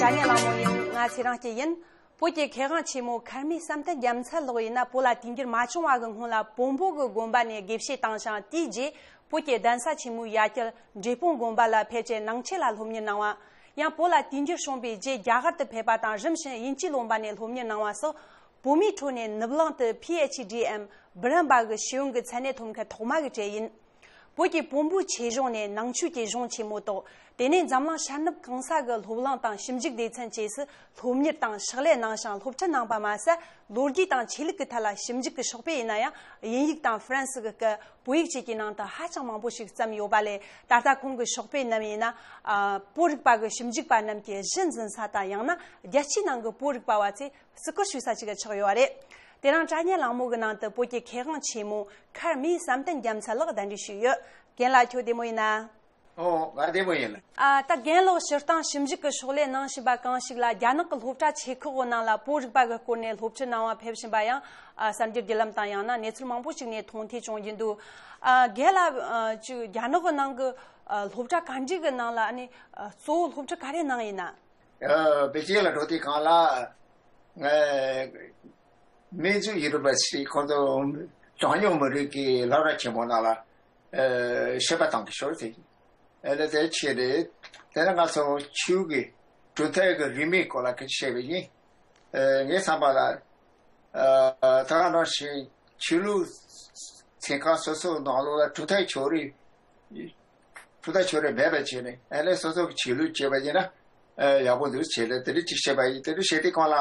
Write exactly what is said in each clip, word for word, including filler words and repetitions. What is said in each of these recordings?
ཨ་ནེ་གླང་མོ་ཡིན། ང་ཚེ་རིང་སྐྱིད་ཡིན། བོད་ཀྱི་མཁས་དབང་ཆེན་མོ་མཁར་རྨེའུ་བསམ་གཏན་རྒྱལ་མཚན་ལགས་ཡིན་ན། བོད་ལ་དུས་འགྱུར་མ་བྱུང་བ་གི་སྔོན་ལ་བོན་པོ་གི་དགོན་པ་ནས་དགེ་བཤེས་བཏང་ཞིང་། དེའི་རྗེས་བོད་ཀྱི་གདན་ས་ཆེན་མོའི་ཡ་གྱལ་འབྲས་སྤུངས་དགོན་པ་ལ་ཕེབས་རྗེས་ནང་ཆོས་ལ་སློབ་གཉེར་གནང་བ། ཡང་བོད་ལ་དུས་འགྱུར་བྱུང་བའི་རྗེས་རྒྱ་གར་དུ་ཕེབས་པ་དང་། རིམ་བཞིན་དབྱིན་ཇིའི་ལོན་ཌོན་ནས་སློབ་གཉེར་གནང་བ་སོགས། བོད་མིའི་ཁྲོད་ནས་ནུབ་གླིང་དུ་པི་ཨེཆ་ཌི་འམ་འབུམ་རམས་པ་གི་ཤེས་ཡོན་གྱི་མཚན་གནས་ཐོབ་མཁན་ཐོག་མ་གི་གྲས་ཡིན། བོད་ཀྱི་བོན་པོའི་ཆོས་གཞུང་ནས་ནང་ཆོས་ཀྱི་གཞུང་ཆེན་མོ་ཐོག། དེ་ནས་འཛམ་གླིང་ཤར་ནུབ་གང་ས་གི་སློབ་གླིང་དང་ཞིབ་འཇུག་སྡེ་ཚན་བཅས་སུ་སློབ་གཉེར་དང་ཕྱག་ལས་གནང་ཞིང་། སློབ་ཁྲིད་གནང་པ་མ་ཟད། ལོ་རྒྱུས་དང་ཆོས་ལུགས་ཀྱི་ཐད་ལ་ཞིབ་འཇུག་གི་ཕྱག་དཔེ་ཡིན་ན་ཡང་། དབྱིན་ཡིག་དང་ཧྥ་རན་སི་གི་སྐད། བོད་ཡིག་བཅས་ཀྱི་ནང་དུ་ཧ་ཅང་མང་པོ་ཞིག་བརྩམས་ཡོད་པ་ལས། ད་ལྟ་ཁོང་གི་ཕྱག་དཔེ་རྣམས་ཡིན་ན། ཨ། བོད་རིག་པ་གི་ཞིབ་འཇུག་པ་རྣམས་ཀྱི་གཞི་འཛིན་ས་དང་། ཡང་ན་རྒྱལ་སྤྱིའི་ནང་གི་བོད་རིག་པ་བ་ཚོས་བརྩི་བཀུར་ཞུ་ས་ཞིག་ཆགས་ཡོད་པ་རེད། དེ་རིང་དྲ་བརྙན་གླེང་མོལ་གྱི་ནང་དུ་བོད་ཀྱི་མཁས་དབང་ཆེན་མོ་མཁར་རྨེའུ་བསམ་གཏན་རྒྱལ་མཚན་ལགས་གདན་འདྲེན་ཞུས་ཡོད། རྒན་ལགས་ཁྱོད་བདེ་མོ་ཡིན་ན། ཨོ། ང་བདེ་མོ་ཡིན། ཨ། ད་རྒན་ལགས་སྤྱིར་བཏང་ཞིབ་འཇུག་གི་ཕྱག་ལས་གནང་བཞིན་པ་གང་ཞིག་ལ། རྒྱ་ནག་གི་སློབ་གྲྭ་ཆེ་ཁག་གི་ནང་ལ་བོད་རིག་པ་གི་སྐོར་ནས་སློབ་ཁྲིད་གནང་བ་ཕེབས་བཞིན་པ་ཡང་། ཨ། གསར་འགྱུར་བརྒྱུད་ལམ་དང་ཡང་ན་གནས་ཚུལ་མང་པོ་ཞིག་ནས་མཐོང་ཐོས་བྱུང་བཞིན་འདུག། ཨ། རྒན་ལགས། ཨ། ཅིག་རྒྱ་ནག་གི་ནང་གི། ཨ། སློབ་གྲྭ་ག་འདྲ་གི་ནང་ལ་ཨ་ནི། ཨ། གཙོ་བོ་སློབ་ཁྲིད་ག་རེ་གནང་ཡིན་ན། ཨ། པེ་ཅིན་ལ་འགྲོ་དུས་སྒང་ལ། ཨ། མིན་ཙུའུ་ཡུ་ནི་ཝར་སི་ཊི། ཁོང་ཚོ་གྲངས་ཉུང་མི་རིགས་ཀྱི་སློབ་གྲྭ་ཆེན་མོ་ནང་ལ། ཨ། བཤད་པ་གཏོང་གི་ཤོག་ཟེར། ཨ་ནི་དེ་བྱས་ཏེ། དེ་ནས་ང་ཚོ་ཆོས་ཀྱི་གྲུབ་མཐའ་གི་རིས་མེད་སྐོར་ལ་སྐད་ཆ་བཤད་པ་ཡིན། ཨ། ངའི་བསམ་པ་ལ། ཨ། ད་ག་ནང་བཞིན་ཆོས་ལུགས་ཚན་ཁག་སོ་སོའི་ནང་ལོགས་ལ་གྲུབ་མཐའ་ཕྱོགས་རིས། གྲུབ་མཐའ་ཕྱོགས་རིས་མེད་པ་བྱས་ནས། ཨ་ནི་སོ་སོ་གི་ཆོས་ལུགས་བྱས་པ་ཡིན་ན། ཨ། ཡག་པོ་འདུག་བྱས་ནས་དེ་འདྲ་ཅིག་བཤད་པ་ཡིན། དེ་འདྲ་བཤད་དུས་སྒང་ལ།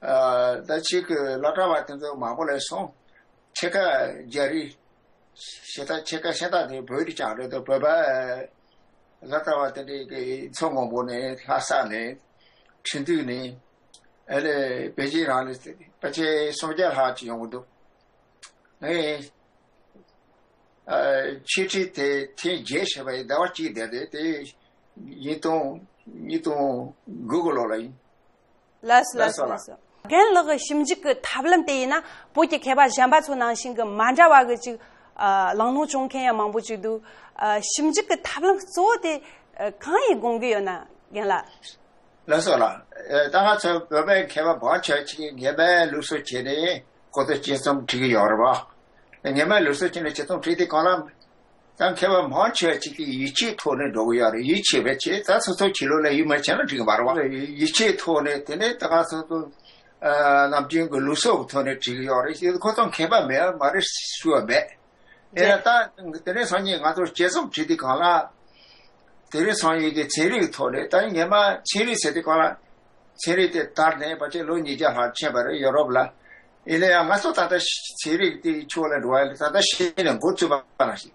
ཨ། ད་ཅིག་གི་སློབ་གྲྭ་བ་དེ་ཚོ་མང་པོ་སླེབས་སོང་། ཕྱེད་ཀ་རྒྱ་རིགས། ཕྱེད་ཀ་ཕྱེད་ཀ་ཤ་སྟག་དེ་བོད་རིགས་རྐྱང་རེད་འདུག། བོད་པ་སློབ་གྲྭ་བ་དེ་འདྲའི་གི་མཚོ་སྔོན་པོ་ནས། ལྷ་ས་ནས། ཁྲིན་ཏུའུ་ནས། ཨ་ནི་པེ་ཅིན་རང་ནས་ཕལ་ཆེར་སུམ་བརྒྱ་ལྷག་ཅིག་ཡོང་གི་འདུག། ངས། ཨ། ཆོས་ཁྲིད་དེ་ཐེངས་བརྒྱད་བྱས་པ་ཡིན། ཟླ་བ་གཅིག་བསྡད་དེ། དེ་ཉིས་སྟོང་ཉིས་སྟོང་དགུ་གི་ལོ་ལ་ཡིན། ལགས་སོ། ལགས་སོ། ལགས་སོ། ལགས་སོ། རྒན་ལགས་ཀྱི་ཞིབ་འཇུག་གི་ཐབས་ལམ་དེ་ཡིན་ན། བོད་ཀྱི་མཁས་པ་གཞན་པ་ཚོ་ནང་བཞིན་གྱི་མ་འདྲ་བ་གི་ཅིག། ཨ། གླེང་སློང་བྱུང་མཁན་ཡང་མང་པོ་ཅིག་འདུག། ཨ། ཞིབ་འཇུག་གི་ཐབས་ལམ་གཙོ་བོ་དེ། ཨ། གང་ཡིན་དགོངས་ཀྱི་ཡོད་ན། རྒན་ལགས། ལགས་སོ་ལགས། ཨ། ད་ང་ཚོ་བོད་པའི་མཁས་པ་མང་ཆེ་ཅིག་གིས་སྔ་མའི་ལུགས་སྲོལ་བྱས་ནས་ཁོ་ཚོ་དཔྱད་རྩོམ་བྲིས་ཀྱི་ཡོད་རེད་པ། སྔ་མའི་ལུགས་སྲོལ་བྱས་ནས་དཔྱད་རྩོམ་བྲིས་དུས་སྒང་ལ། ད་མཁས་པ་མང་ཆེ་ཅིག་གིས་ཡིད་ཆེས་ཐོག་ནས་འགྲོ་གི་ཡོད་རེད། ཡིད་ཆེས་པའི་ཆེད། ད་སོ་སོའི་ཆོས་ལུགས་ལ་ཡིད་མ་ཆེས་ན་འགྲིག་གི་མ་རེད་པ། ཡིད་ཆེས་ཐོག་ནས། དེ་ནས་ད་ག་སོ་སོ། ཨ། ནམ་རྒྱུན་གྱི་ལུགས་སྲོལ་གྱི་ཐོག་ནས་བྲིས་ཀྱི་ཡོད་རེད། ཁོ་ཚོ་མཁས་པ་མེད་པ་མ་རེད་ཞུ་བ་མེད། ཨེ། རེད། ད་དེ་རིང་སང་ཉིན་ང་ཚོ་དཔྱད་རྩོམ་བྲིས་དུས་སྒང་ལ། དེ་རིང་སང་ཉིན་གྱི་ཚན་རིག་ཐོག་ནས། ད་སྔ་མ་ཚན་རིག་ཟེར་དུས་སྒང་ལ། ཚན་རིག་དེ་དར་ནས་ཕལ་ཆེར་ལོ་ཉིས་བརྒྱ་ལྷག་ཕྱིན་པ་རེད། ཡོ་རོབ་ལ། ཡིན་ན་ཡང་ང་ཚོ་ད་ལྟ་ཚན་རིག་དེའི་ཕྱོགས་ལ་འགྲོ་བ་ཡིན་ན། ད་ལྟ་གཞི་ནས་འགོ་བཙུགས་པ་ནང་བཞིན།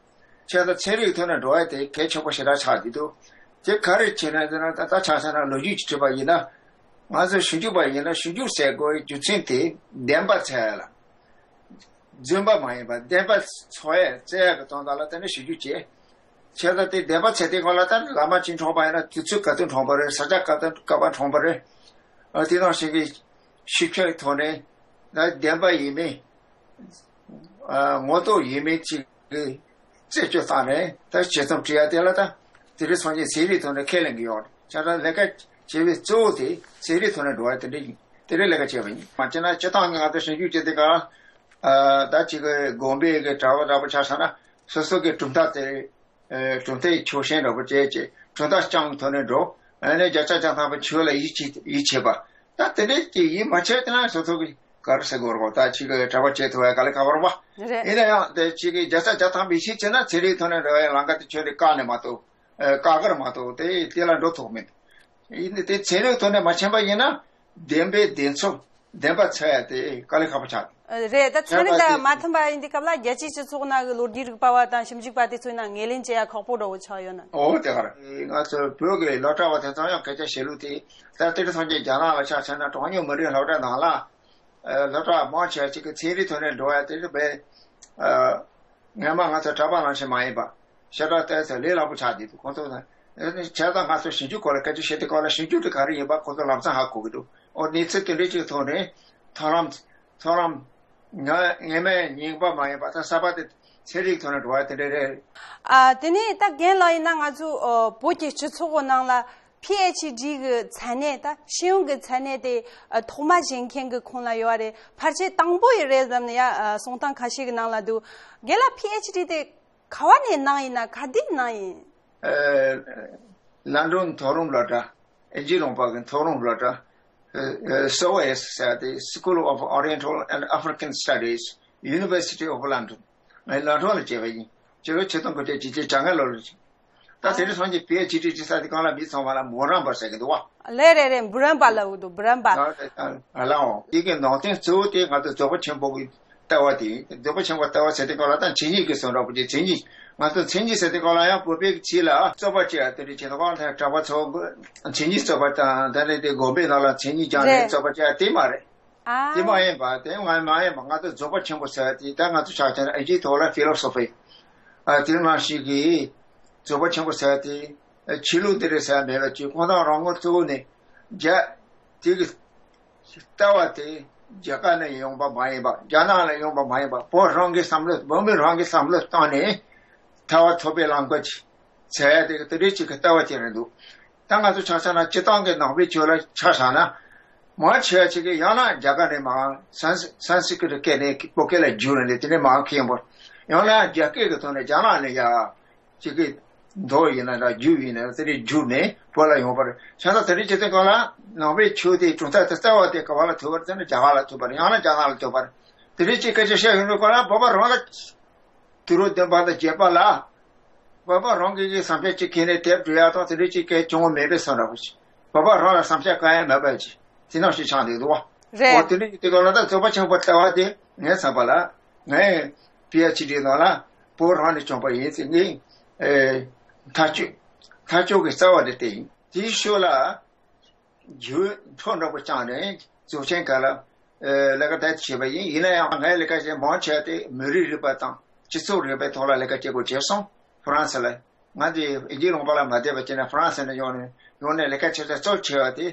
བྱས་ཙང་ཚན་རིག་ཐོག་ནས་འགྲོ་བ་དེ་གལ་ཆེན་པོ་ཞེ་དྲག་ཆགས་ཀྱི་འདུག། དེ་ག་རེ་བྱས་ན་ཟེར་ན། ད་ལྟ་ཆ་བཞག་ན་ལོ་རྒྱུས་ཀྱི་བྲིས་པ་ཡིན་ན། ང་ཚོ་ཞིབ་འཇུག་པ་ཡིན་ན། ཞིབ་འཇུག་ཟེར་དགོས་རྒྱུ་མཚན་དེ་བདེན་པ་འཚོལ་ཡ་ལ། རྫུན་པ་མ་ཡིན་པ་བདེན་པ་འཚོལ་ཡ། བཙལ་ཡ་གི་དོན་དག་ལ་དེ་ནས་ཞིབ་འཇུག་བྱས། བྱས་ཙང་དེ་བདེན་པ་འཚོལ་དུས་སྒང་ལ། ད་ལམ་ཅིག་འཁྲུངས་པ་ཡིན་ན་དུས་ཚོད་ག་དུས་འཁྲུངས་པ་རེད། ས་ཆ་ག་དུས་ག་པར་འཁྲུངས་པ་རེད། ཨ། དེ་ནང་བཞིན་གྱི་ཞིབ་ཕྲའི་ཐོག་ནས། ད་བདེན་པ་ཡིན་མིན། ཨ། ངོ་ཐོག་ཡིན་མིན་ཅིག་གི་རྩད་གཅོད་བཏང་ནས། ད་དཔྱད་རྩོམ་བྲིས་ཡ་དེ་ལ་ད་དེ་རིང་སང་ཉིན་ཚན་རིག་ཐོག་ནས་ཁས་ལེན་གྱི་ཡོད་རེད། བྱས་ཙང་ལས་ཀ་བྱེད་པའི་གཙོ་བོ་དེ་ཚན་རིག་ཐོག་ནས་འགྲོ་བ་དེ་འདྲ་ཡིན། དེ་འདྲའི་ལས་ཀ་བྱས་པ་ཡིན། མ་བྱས་ན་སྤྱིར་བཏང་ང་ཚོ་ཞིབ་འཇུག་བྱེད་དུས་སྒང་ལ། ཨ། ད་ཅིག་གི་དགོན་པའི་གི་གྲྭ་པ་འདྲ་པོ་ཆ་བཞག་ན། སོ་སོ་གི་གྲུབ་མཐའ་དེ། ཨ། གྲུབ་མཐའི་ཕྱོགས་ཞེན་འདྲ་པོ་བྱས་བྱས། གྲུབ་མཐའ་རྐྱང་ཐོག་ནས་འགྲོ། ཨ་ནི་བརྒྱ་ཆ་བརྒྱ་ཐམ་པ་ཆོས་ལ་ཡིད་ཆེས། ཡིད་ཆེས་པ། ད་དེ་འདྲའི་ཅིག་ཡིད་མ་ཆེས་དེ་ན་སོ་སོ་གི་ག་རེ་ཟེར་དགོས་རེད་པ། ད་ཅིག་གི་གྲྭ་པ་བྱེད་ཐུབ་པའི་དཀའ་ལས་ཁག་པོ་རེད་པ། རེད། ཡིན་ན་ཡང་དེ་ཅིག་གི་བརྒྱ་ཆ་བརྒྱ་ཐམ་པ་ཡིད་ཆེས་བྱས་ན། ཚན་རིག་ཐོག་ནས་འགྲོ་བའི་ལམ་ཁ་དེ་ཁྱོན་ནས་བཀག་ནས་མ་གཏོགས། ཨ། བཀག་གི་རེད་མ་གཏོགས་དེ་དེ་ལ་འགྲོ་ཐུབ་མེད། ཡིན་ནའི་དེ་ཚན་རིག་ཐོག་ནས་མ་ཕྱིན་པ་ཡིན་ན། བདེན་པའི་བདེན་འཚོལ། བདེན་པ་འཚོལ་ཡ་དེ་དཀའ་ལས་ཁག་པོ་ཆགས། རེད། ད་ཚན་རིག་དང་མ་མཐུན་པ་ཡིན་དུས་སྐབས་ལ། རྒྱལ་སྤྱིའི་སྤྱི་ཚོགས་ནང་གི་ལོ་རྒྱུས་རིག་པ་བ་དང་ཞིབ་འཇུག་པ་དེ་ཚོའི་ནང་ངོས་ལེན་བྱེད་ཡ་ཁག་པོ་འདྲ་བོ་ཆགས་ཡོད་ན། འོ། དེ་ག་རེད། ང་ཚོ་བོད་ཀྱི་སློབ་གྲྭ་བ་དེ་ཚོ་ཡང་སྐད་ཆ་བཤད་ལུགས་དེ། ད་དེ་རིང་སང་ཉིན་རྒྱ་ནག་ལ་ཆ་བཞག་ན། གྲངས་ཉུང་མི་རིགས་སློབ་གྲྭ་ནང་ལ། ཨ། སློབ་གྲྭ་མང་ཆེ་ཅིག་གིས་ཚན་རིག་ཐོག་ནས་འགྲོ་བ་དེ་རེད་པས། ཨ། སྔ་མ་ང་ཚོ་གྲྭ་པ་ནང་བཞིན་མ་ཡིན་པ། ཞེ་དྲག་ཏོག་ཙམ་ལས་སླ་པོ་ཆགས་བསྡད་འདུག་ཁོང་ཚོ་ནི། བྱས་ཙང་ང་ཚོ་ཞིབ་འཇུག་སྐོར་ལ་སྐད་ཆ་བཤད་དུས་སྐབས་ལ། ཞིབ་འཇུག་དེ་ག་རེ་ཡིན་པ་ཁོང་ཚོ་ལམ་སང་ཧ་གོ་གི་འདུག། འོ། གནས་ཚུལ་དེ་འདྲ་ཅིག་ཐོག་ནས་མཐོང་ལམ། མཐོང་ལམ། ང་སྔ་མའི་རྙིང་པ་མ་ཡིན་པ། ད་གསར་པ་དེ་ཚན་རིག་ཐོག་ནས་འགྲོ་བ་དེ་འདྲ་རེད། ཨ། དེ་ནས་ད་རྒན་ལགས་ཡིན་ན། ང་ཚོ། ཨ། བོད་ཀྱི་སྤྱི་ཚོགས་ནང་ལ། པི་ཨེཆ་ཌི་གི་མཚན་གནས་ད་ཤེས་ཡོན་གྱི་མཚན་གནས་དེ་ཨ་ཐོག་མ་བཞེས་མཁན་གྱི་ཁོངས་ལ་ཡོད་རེད། ཕལ་ཆེར་དང་པོ་ཡི་རེད་བསམ་ནས་ཡ་ཨ་གསུང་སྟངས་ཁ་ཤས་ཀྱི་ནང་ལ་འདུག་རྒན་ལགས་པི་ཨེཆ་ཌི་དེ་ག་བ་ནས་གནང་ཡིན་ན་ག་དུས་གནང་ཡིན། ཨ། ལན་ཌོན་མཐོ་རིམ་སློབ་གྲྭ། ཨིན་ཇི་ལུང་པ་གི་མཐོ་རིམ་སློབ་གྲྭ། ཨ། ཨ། སོ་ཨེ་ཟེར་ཏེ། School of Oriental and African Studies, University of London. ངས་ལོན་ཌོན་ལ་བྱས་པ་ཡིན། བྱས་པའི་ཆེད་དོན་གོ་ཆ་ཇི་ཆེ་བྱ་ངན་ལོ་ལ་བྱས། ད་དེ་རིང་སང་གི་པི་ཨེཆ་ཌི་བྱེད་ས་དེ་གང་ལ་མི་ཚང་མ་ལ་འབུམ་རམས་པ་ཟེར་གི་འདུག་བ། ལས་རེད་རེད། འབུམ་རམས་པ་ལ་འུ་འདུག་འབུམ་རམས་པ། ཨ་ལའོ། དེ་གི་ནང་དོན་གཙོ་བོ་དེ་ང་ཚོ་རྫོགས་པ་ཆེན་པོ་གི་ལྟ་བ་དེ་ཡིན། རྫོགས་པ་ཆེན་པོ་ལྟ་བ་ཟེར་དེ་གང་ལ་ད་མཚན་ཉིད་ཀྱི་བཟོ་འདྲ་པོ་དེ་མཚན་ཉིད། ང་ཚོ་མཚན་ཉིད་ཟེར་དེ་གང་ལ་ཡང་བོད་པའི་ཆོས་ལ་རྩོད་པ་བྱེད་ཡ་དེ་འདྲ་བྱེད་དུས་གང་ལ་གྲྭ་པ་ཚོ་མཚན་ཉིད་རྩོད་པ་དང་ད་ནི་དེ་དགོན་པའི་ནང་ལ་མཚན་ཉིད་སྦྱངས་ནས་རེད། རྩོད་པ་བྱེད་ཡ་དེ་མ་རེད། ཨ། དེ་མ་ཡིན་པ། དེ་ང་མ་ཡིན་པ། ང་ཚོ་རྫོགས་པ་ཆེན་པོ་ཟེར་བ་དེ་ད་ང་ཚོ་ཆ་བཞག་ན་ཨིན་ཇིའི་ཐོག་ལ་ཕི་ལོ་སོ་ཕི། ཨ། དེ་ནང་བཞིན་གྱི་རྫོགས་པ་ཆེན་པོ་ཟེར་བ་དེ་ཆོས་ལུགས་འདི་རེད་ཟེར་བ་མེད་པ་ཅིག་ཁོ་ཐག་རང་ངོ་གཙོ་བོ་ནས་རྒྱ་དེ་གི་ལྟ་བ་དེ་རྒྱ་གར་ནས་ཡོང་པ་མ་ཡིན་པ། རྒྱ་ནག་ལ་ཡོང་པ་མ་ཡིན་པ། བོད་རང་གི་བསམ་བློ། བོད་མི་རང་གི་བསམ་བློ་བཏང་ནས་ཐར་པ་ཐོབ་པའི་ལམ་ཁ་ཅིག་ཟེར་ཡ་དེ་གི་དེ་འདྲའི་ཅིག་གི་ལྟ་བ་ཅིག་རེད་འདུག་ད་ང་ཚོ་ཆ་བཞག་ན་སྤྱིར་བཏང་གི་ནང་པའི་ཆོས་ལ་ཆ་བཞག་ན། མང་ཆེ་བ་ཅིག་གིས་ཡང་ན་རྒྱ་གར་ནས་མར་སན་སན་སི་ཀྲི་ཏ་སྐད་ནས་བོད་སྐད་ལ་བསྒྱུར་ནས་དེ་ནས་མར་ཁྱེར་ཡོང་བ། ཡང་ན་རྒྱ་སྐད་ཀྱི་ཐོག་ནས་རྒྱ་ནག་ནས་ཡར་ཅིག་གིས་མདོ་ཡིན་ན་འདྲ། རྒྱུད་ཡིན་ན་དེ་ནས་བསྒྱུར་ནས་བོད་ལ་ཡོང་བ་རེད། བྱས་ཙང་དེ་འདྲའི་བྱེད་དུས་སྒང་ལ་ནང་པའི་ཆོས་དེའི་གྲུབ་མཐའ་དེ་རྩ་བ་དེ་ག་བ་ལ་ཐུག་པ་རེད་ཟེར་ན་རྒྱ་གར་ལ་ཐུག་པ་རེད། ཡང་ན་རྒྱ་ནག་ལ་ཐུག་པ་རེད། དེ་འདྲའི་ཅིག་སྐད་ཆ་བཤད་ཡོང་དུས་སྒང་ལ་བོད་པ་རང་ལ། དུས་རབས་བདུན་པ་དང་བརྒྱད་པ་ལ། བོད་པ་རང་གི་གི་བསམ་འཆར་ཅིག་ཁྱེར་ནས་དེབ་འབྲི་ཡག་དང་དེ་འདྲ་ཅིག་གལ་བྱུང་བ་མེད་པའི་བཟོ་འདྲ་པོ་ཅིག་བོད་པ་རང་ལ་བསམ་འཆར་གང་ཡང་མེད་པ་ཅིག་དེ་ནང་བཞིན་ཆགས་འདུག་འདུག་བ། རེད། འོ་དེ་འདྲ་ཅིག་དེ་ག་ལ་ད་རྫོགས་པ་ཆེན་པོ་ལྟ་བ་དེ་ངའི་བསམ་པ་ལ། ངས་པི་ཨེཆ་ཌི་ནང་ལ་བོད་རང་ནས་བྱུང་བ་ཡིན་ཟེར། ངའི་ཨེ་ཐག་གཅོད་ཐག་གཅོད་ཀྱི་རྩ་བ་དེ་དེ་ཡིན། དེའི་ཤུལ་ལ། རྒྱུན་འཁྱོངས་འདྲ་པོ་བསྐྱངས་ནས་རྫོགས་ཆེན་སྒང་ལ་ཨ་ལས་ཀ་དེ་བྱས་པ་ཡིན། ཡིན་ན་ཡང་ངའི་ལས་ཀ་བྱེད་མང་ཆེ་བ་དེ་མི་རིགས་རིག་པ་དང་སྤྱི་ཚོགས་རིག་པའི་ཐོག་ལ་ལས་ཀ་བྱེད་དགོས་བྱས་སོང་། ཧྥ་རན་སི་ལ། ང་དེ་ཨིན་ཇིའི་ལུང་པ་ལ་མ་བསྡད་པ་བྱས་ན་ཧྥ་རན་སི་ནས་ཡོང་ནས་ཡོང་ནས་ལས་ཀ་བྱེད་ས་གཙོ་ཆེ་བ་དེ་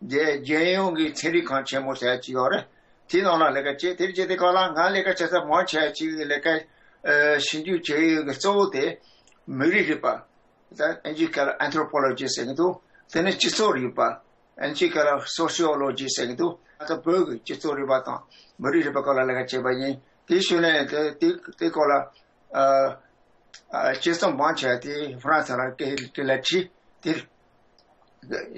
རྒྱལ་རྒྱལ་ཡོངས་ཀྱི་ཚན་རིག་ཁང་ཆེན་མོ་ཟེར་ཡ་ཅིག་ཡོད་རེད། དེའི་ནང་ལ་ལས་ཀ་བྱས། དེར་བྱས་དེ་ག་ལ་ང་ལས་ཀ་བྱེད་ས་མང་ཆེ་བ་ཅིག་གི་ལས་ཀ་ཨ་ཞིབ་འཇུག་བྱེད་ཡུལ་གྱི་གཙོ་བོ་དེ་མི་རིགས་རིག་པ། ད་ཨིན་ཇིའི་སྐད་ལ་Anthropology ཟེར་གྱི་འདུག་དེ་ནས་སྤྱི་ཚོགས་རིག་པ། ཨིན་ཇིའི་སྐད་ལ་Sociology ཟེར་གྱི་འདུག་ང་ཚོ་བོད་ཀྱི་སྤྱི་ཚོགས་རིག་པ་དང་མི་རིགས་རིག་པའི་སྐོར་ལ་ལས་ཀ་བྱས་པ་ཡིན། དེའི་ཤུལ་ནས་དེ་དེ་དེ་སྐོར་ལ་ཨ་ཨ་དཔྱད་རྩོམ་མང་ཆེ་བ་དེ་ཧྥ་རན་སི་ལ་སྐད་ལ་བྲིས། དེར་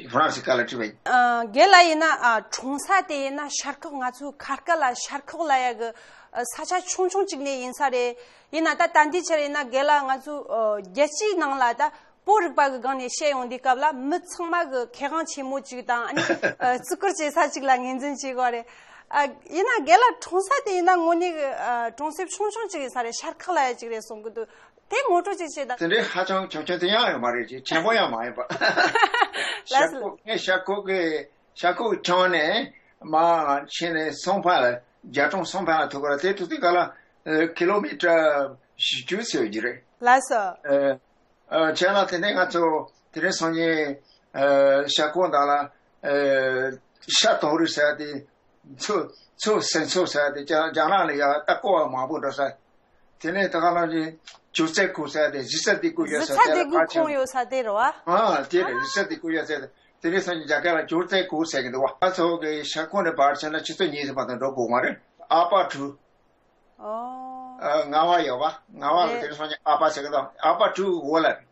ཧྥ་རན་སི་སྐད་ལ་བྲིས་པ་ཡིན། ཨ་རྒན་ལགས་ཡིན་ན་ཨ་གྲོང་ས་དེ་ཡིན་ན་ཤར་ཁོག་ང་ཚོའི་ཁ་སྐད་ལ་ཤར་ཁོག་ལབ་ཡ་གི་ཨ་ས་ཆ་ཆུང་ཆུང་ཅིག་ནས་ཡིན་ས་རེད། ཡིན་ན་ད་ད་འདི་ཆར་ཡིན་ན་རྒན་ལགས་ང་ཚོའི་ཨ་རྒྱལ་སྤྱིའི་ནང་ལ་ད་བོད་རིག་པ་གི་སྒང་ནས་བཤད་ཡོང་དུས་སྐབས་ལ་མི་ཚང་མ་གི་མཁས་དབང་ཆེན་མོ་ཅིག་དང་ཨ་ནི་ཨ་བརྩི་བཀུར་བྱེད་ས་ཅིག་ལ་ངོས་འཛིན་བྱེད་དགོས་རེད། ཨ་ཡིན་ན་རྒན་ལགས་གྲོང་ས་དེ་ཡིན་ན་དངོས་གནས་གི་ཨ་གྲོང་གསེབ་ཆུང་ཆུང་ཅིག་ཡིན་ས་རེད། ཤར་ཁོག་ལབ་ཡ་ཅིག་རེད་གསུང་གི་འདུག་དེ་ངོ་སྤྲོད་ཅིག་བྱེད་དང་། དེ་འདྲའི་ཧ་ཅང་ཆུང་ཆུང་དེ་ཡང་ཡོད་མ་རེད། ཅིག་ཆེན་པོ་ཡང་མ་ཡིན་པ། ལགས་སོ། ཤར་ཁོག་ངས་ཤར་ཁོག་གི་ཤར་ཁོག་གྲོང་ནས་མར་ཕྱིན་ནས་སུང་ཕན་ལ། རྒྱ་གྲོང་སུང་ཕན་ལ་ཐུག་ག་ལ། དེ་ཐུག་དུས་ག་ལ་ཨ་ཁི་ལོ་མི་ཊར་བཞི་བཅུ་ཟེར་གྱི་རེད། ལགས་སོ། ཨ་ཨ་བྱས་ན་དེ་ནས་ང་ཚོ་དེ་རིང་སང་ཉིན་ཨ་ཤར་ཁོག་ནང་ལ་ཨ་ཤ་དོང་རི་ཟེར་དེ། མཚོ་མཚོ་སེང་མཚོ་ཟེར་དེ་རྒྱ་རྒྱ་ནག་ལ་ཡ་ལྟ་སྐོར་བ་མང་པོ་འགྲོ་ས། དེ་ནས་ད་ག་ལ་ནི་ཇོ་ཙེ་ཁུག་ཟེར་དེ་གཟི་རྩ་སྡེ་དགུ་ཡོད་ས་དེ་ལ་ཁ་ཆེ། ཁོངས་ཡོད་ས་དེ་རེད་བ། ཨ་དེ་རེད། གཟི་རྩ་སྡེ་དགུ་ཡོད་ས་དེ། དེ་རིང་སང་ཉིན་རྒྱ་སྐད་ལ་ཇོ་ཙེ་ཁུག་ཟེར་གྱི་འདུག་བ། ང་ཚོ་གི་ཤར་ཁོག་ནས་བར་བྱས་ན་ཆུ་ཚོད་གཉིས་ཙམ་མ་གཏོགས་འགྲོ་དགོས་མ་རེད། ཨ་པ་གྲུ། ཨོ། ཨ་རྔ་བ་ཡོད་པ། རྔ་བ་ལ་རེད། དེ་རིང་སང་ཉིན་ཨ་པ་ཟེར་གི་འདུག་ཨ་པ་གྲུ་འོག་ལ་རེད།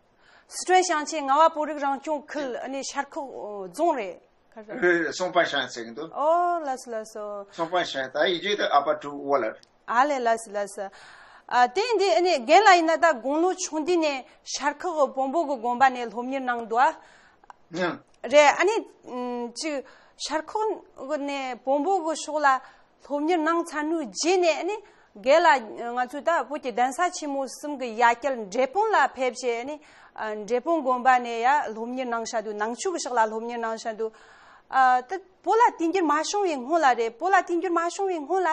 སི་ཁྲོན་ཞིང་ཆེན་རྔ་བ་བོད་རིགས་རང་སྐྱོང་ཁུལ་ཨ་ནི་ཤར་ཁོག་རྫོང་རེད། ཁ་ཤས། རེད་རེད། སུང་ཕན་ཞིང་ཟེར་གི་འདུག་ཨོ་ལགས་སོ་ལགས་སོ། སུང་ཕན་ཞིང་ད་ཡིན་གཅིག་ཏུ་ཨ་པ་གྲུ་འོག་ལ་རེད། ཨ་ལས་ལགས་སོ་ལགས་སོ། ཨ་དེ་འདི་ཨ་ནི་རྒན་ལགས་ཡིན་ན་ད་དགུང་ལོ་ཆུང་དུས་ནས་ཤར་ཁོག་བོན་པོ་གི་དགོན་པ་ནས་སློབ་གཉེར་གནང་འདུག་ཨ། ཨང་། རེད། ཨ་ནི་ཨམ་ཅིག་ཤར་ཁོག་ནས་བོན་པོ་གི་ཕྱོགས་ལ་སློབ་གཉེར་གནང་ཚར་ནུས་རྗེས་ནས་ཨ་ནི་རྒན་ལགས་ང་ཚོའི་ད་བོད་ཀྱི་གདན་ས་ཆེན་མོ་གསུམ་གྱི་ཡ་གྱལ་འབྲས་སྤུངས་ལ་ཕེབས་བྱས་ཨ་ནི་ཨ་འབྲས་སྤུངས་དགོན་པ་ནས་ཡ་སློབ་གཉེར་གནང་ཤག་འདུག་ནང་ཆོས་ཀྱི་ཕྱོགས་ལ་སློབ་གཉེར་གནང་ཤག་འདུག་ཨ་ད་བོད་ལ་དུས་འགྱུར་མ་བྱུང་བའི་སྔོན་ལ་རེད། བོད་ལ་དུས་འགྱུར་མ་བྱུང་བའི་སྔོན་ལ་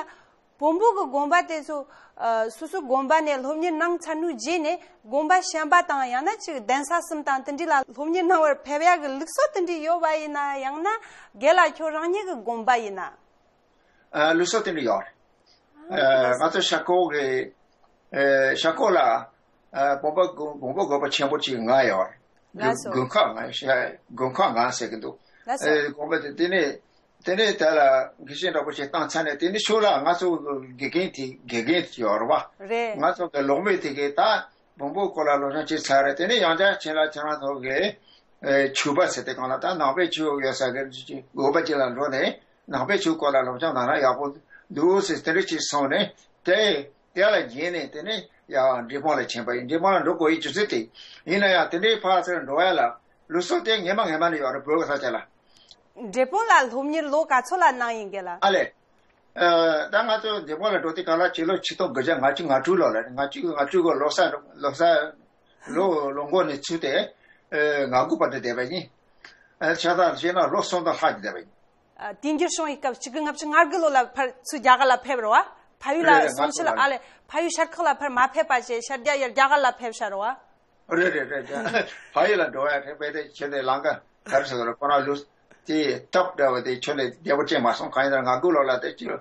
བོན་པོ་གི་དགོན་པ་དེ་ཚོ་ཨ་སོ་སོའི་དགོན་པ་ནས་སློབ་གཉེར་གནང་ཚར་ནུས་རྗེས་ནས་དགོན་པ་གཞན་པ་དང་ཡང་ན་ཅིག་གདན་ས་གསུམ་དང་དེ་འདྲ་ལ་སློབ་གཉེར་གནང་བར་ཕེབས་ཡག་གི་ལུགས་སྲོལ་དེ་འདྲ་ཡོད་པ་ཡིན་ན། ཡང་ན་རྒན་ལགས་ཁྱོད་རང་ཉིད་ཀྱི་དགོན་པ་ཡིན་ན། ཨ་ལུགས་སྲོལ་དེ་འདྲ་ཡོད་རེད། ཨ་ང་ཚོ་ཤར་ཁོག་གི་ཨ་ཤར་ཁོག་ལ་ཨ་བོན་པོ་དགོན་བོན་པོ་དགོན་པ་ཆེན་པོ་གཅིག་ལྔ་ཡོད་རེད། ལགས་སོ། དགུན་ཁ་ང་ཤ་དགུན་ཁ་ང་ཟེར་གི་འདུག་ལགས་སོ། ཨེ་དགོངས་པ་དེ་དེ་ནས་དེ་ནས་དེ་ལ་དགེ་བཤེས་འདྲ་པོ་ཞིག་བཏང་ཚར་ནས། དེ་ནས་ཤོག་ལ་ང་ཚོ་དགེ་རྒན་དེ་དགེ་རྒན་ཡོད་རེད་བ། རེད། ང་ཚོ་གི་སློབ་མས་དེ་གི་ད་བོན་པོའི་སྐོར་ལ་སློབ་སྦྱོང་བྱས་ཚར་རེད། དེ་ནས་ཡང་བསྐྱར་ཁྱེད་ལ་ཁྱེད་རང་ཚོ་གི་ཨེ་ཆོས་པ་ཟེར་དེ་གང་ལ་ད་ནང་པའི་ཆོས་ཡོད་ས་གི་དགོན་པ་ཅིག་ལ་འགྲོ་ནས་ནང་པའི་ཆོས་སྐོར་ལ་སློབ་སྦྱོང་གནང་ན་ཡག་པོ་འདུག་ཟེར་དེ་འདྲ་ཅིག་གསུངས་ནས། དེ་དེ་ལ་བརྒྱུད་ནས་དེ་ནས་ཡང་འབྲས་སྤུངས་ལ་ཕྱིན་པ་ཡིན། འབྲས་སྤུངས་ལ་འགྲོ་དགོས་ཡིན་རྒྱུ་མཚན་དེ་ཡིན་ན་ཡང་། དེ་འདྲའི་ཕར་ཚུར་འགྲོ་ཡ་ལ་ལུགས་སྲོལ་དེ་སྔས་མ་སྔས་མ་ནས་ཡོད་རེད། བོད་ཀྱི་ས་ཆ་ལ། འབྲས་སྤུངས་ལ་སློབ་གཉེར་ལོ་ག་ཚོད་ལ་གནང་ཡིན་གྱི་ལ། ཨ་ལས། ཨ་ད་ང་ཚོ་འབྲས་སྤུངས་ལ་འགྲོ་དུས་སྒང་ལ་སྤྱི་ལོ་ཆིག་སྟོང་དགུ་བརྒྱ་ལྔ་བཅུ་ང་དྲུག་ལོ་ལ་རེད། ང་བཅུ་ང་དྲུག་གི་ལོ་གསར་ལོ་གསར་ལོ་ལོ་འགོ་ནས་ཚུད་དེ་ཨ་ང་དགུ་བར་དུ་བསྡད་པ་ཡིན། ཨ་ཆ་ཚང་བཤད་ན་ལོ་གསུམ་དང་ལྷག་ཅིག་བསྡད་པ་ཡིན། ཨ་དུས་འགྱུར་བྱུང་བའི་སྐབས་ཆིག་སྟོང་དགུ་བརྒྱ་ལྔ་བཅུ་ང་དགུ་ལོ་ལ་ཕར་ཚུར་རྒྱ་གར་ལ་ཕེབས་རེད་བ། ཕ་ཡུལ་ལ་རེད་རེད། སོང་ཕྱིར་ལ་ང་ཚོ་ཨ་ལས་ཕ་ཡུལ་ཤར་ཁག་ལ་ཕར་མ་ཕེབས་པ་བྱས་ཤར་རྒྱག་ཡར་རྒྱ་གར་ལ་ཕེབས་ཤག་རེད་བ། རེད་རེད་རེད། རྒྱ་ཕ་ཡུལ་ལ་འགྲོ་བ་རེད་པས། དེ་ཁྱེད་དེ་ལང་ཀ་ག་རེ་ཟེར་དགོས་རེད། ཁོ་རང་ལུས་དེ་སྟབས་བདེ་བ་དེ་ཁྱོད་ལས་བདེ་པོ་ཅིག་མ་སོང་། གང་ཡིན་ན་ང་དགུ་ལོ་ལ་དེ་ཅིག་ཨ་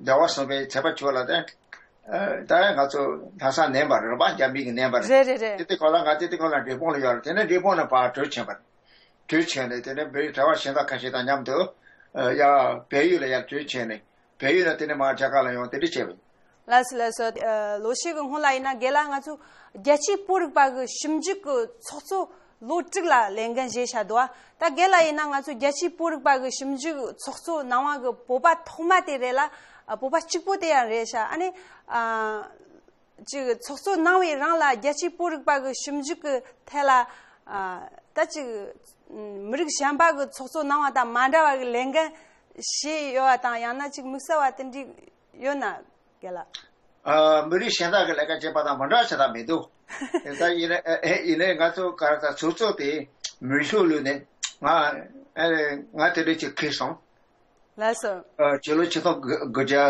ཟླ་བ་གསུམ་པའི་ཚེས་པ་བཅུ་ལ་དེ་ཨ་ད་ང་ཚོ་ལྷ་ས་ནས་པ་རེད་པ། རྒྱ་མི་གི་ནས་པ་རེད། རེད་རེད་རེད། དེ་དེ་ཁོ་ལ་ང་དེ་དེ་ཁོ་ལ་འབྲས་སྤུངས་ལ་ཡོད་རེད། དེ་ནས་འབྲས་སྤུངས་ནས་ཕར་བྲོས་ཕྱིན་པ་རེད། བྲོས་ཕྱིན་ནས་དེ་ནས་བོད་གྲྭ་བ་གཞན་དག་ཁ་ཤས་དང་མཉམ་དུ་ཡར་བལ་ཡུལ་ལ་ཡར་བྲོས་ཕྱིན་ནས། བལ་ཡུལ་ལ་དེ་ནས་མར་རྒྱ་གར་ལ་ཡོང་། དེ་འདྲ་བྱས་པ་ཡིན། ལགས་སོ་ལགས་སོ། ཨ་ལོ་ཤས་ཀྱི་སྔོན་ལ་ཡིན་ན་རྒན་ལགས་ང་ཚོ་རྒྱལ་སྤྱིའི་བོད་རིག་པ་གི་ཞིབ་འཇུག་གི་ཚོགས་གཙོ་ལོ་དྲུག་ལ་ལས་འགན་བཞེས་བཞག་འདུག་ད་རྒན་ལགས་ཡིན་ན་ང་ཚོ་རྒྱལ་སྤྱིའི་བོད་རིག་པ་གི་ཞིབ་འཇུག་ཚོགས་གཙོ་གནང་བ་གི་བོད་པ་ཐོག་མ་དེ་རེད་ལ། ཨ་བོད་པ་གཅིག་པོ་དེ་ཡང་རེད་ཤག་ཨ་ནི་ཨ། ཅིག་ཚོགས་གཙོ་གནང་བའི་རིང་ལ་རྒྱལ་སྤྱིའི་བོད་རིག་པ་གི་ཞིབ་འཇུག་གི་ཐད་ལ་ཨ་ད་ཅིག་མི་རིགས་གཞན་པ་གི་ཚོགས་གཙོ་གནང་བ་དང་མ་འདྲ་བ་གི་ལས་འགན་བཞེས་ཡོད་པ་དང་། ཡང་ན་ཅིག་དམིགས་བསལ་བ་དེ་འདྲ་ཡོད་ན་རྒན་ལགས། ཨ་མི་རིགས་གཞན་དག་གི་ལས་ཀ་བྱེད་པ་དང་མ་འདྲ་བ་བྱེད་སྟངས་མི་འདུག་ད་ཡིན་ནའི་ཨེ་ཡིན་ནའི་ང་ཚོ་ག་རེ་ད་ཚོགས་གཙོ་དེ་མི་ཤུགས་ལུས་ནས་ང་ཨེ་ང་དེ་འདྲ་ཅིག་ཁེལ་སོང་། ལགས་སོ། ཨ་སྤྱི་ལོ་ཆིག་སྟོང་དགུ་བརྒྱ་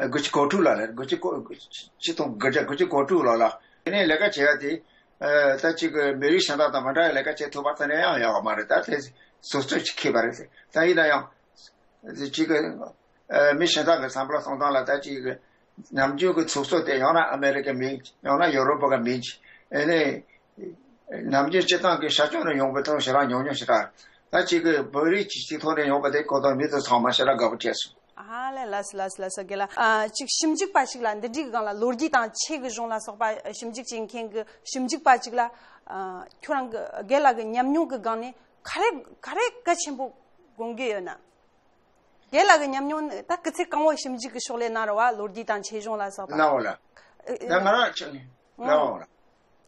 དགུ་བཅུ་གོ་དྲུག་ལ་རེད། དགུ་བཅུ་གོ་ཆིག་སྟོང་དགུ་བརྒྱ་དགུ་བཅུ་གོ་དྲུག་ལོ་ལ། དེ་ནས་ལས་ཀ་བྱེད་ཡ་དེ་ཨ་ད་ཅིག་མི་རིགས་གཞན་དག་དང་མ་འདྲ་བའི་ལས་ཀ་བྱེད་ཐུབ་པ་ད་ནས་ཡང་ཡོད་མ་རེད། ད་དེ་སོ་སོ་ཅིག་ཁེལ་བ་རེད། ད་ཡིན་ན་ཡང་ཅིག་ཨ་མི་གཞན་དག་གི་བསམ་བློ་གཏོང་སྟངས་ལ་ད་ཅིག་ནམ་རྒྱུན་གྱི་ཚོགས་གཙོ་དེ་ཡང་ན་ཨ་མེ་རི་ཀའི་མི་ཡང་ན་ཡོ་རོབ་པ་གི་མི་ཨ་ནི་ནམ་རྒྱུན་སྤྱི་བཏང་གི་ཤར་ཕྱོགས་ནས་ཡོང་པའི་ཐོག་ཞེ་དྲག་ཉུང་ཉུང་ཞེ་དྲག་ད་ཅིག་གི་བོད་རིགས་ཀྱི་སྤྱི་ཚོགས་ནས་ཡོང་པ་དེ་གོ་ཐོག་མི་ཚོ་ཚང་མ་ཞེ་དྲག་དགའ་པོ་བྱས་སོང་། ཨ་ལས་ལགས་སོ་ལགས་སོ་ལགས་སོ། རྒན་ལགས་ཨ་ཅིག་ཞིབ་འཇུག་པ་ཞིག་ལ་འདི་འདྲའི་གི་སྒང་ལ་ལོ་རྒྱུས་དང་ཆོས་ཀྱི་གཞུང་ལ་སོགས་པ་ཞིབ་འཇུག་བྱེད་མཁན་གྱི་ཞིབ་འཇུག་པ་ཅིག་ལ་ཨ་ཁྱོད་རང་གི་རྒན་ལགས་ཀྱི་ཉམས་མྱོང་གི་སྒང་ནས་ག་རེ་ག་རེ་གལ་ཆེན་པོ་དགོངས་ཀྱི་ཡོད་ན། རྒན་ལགས་ཀྱི་ཉམས་མྱོང་ནི་ད་སྐུ་ཚེ་གང་བོ་ཞིབ་འཇུག་གི་ཕྱག་ལས་གནང་རེད་བ། ལོ་རྒྱུས་དང་ཆོས་གཞུང་ལ་སོགས་པ། ལའོ་ལ། ད་ང་རང་ཆ་ནས་ལའོ་ལ།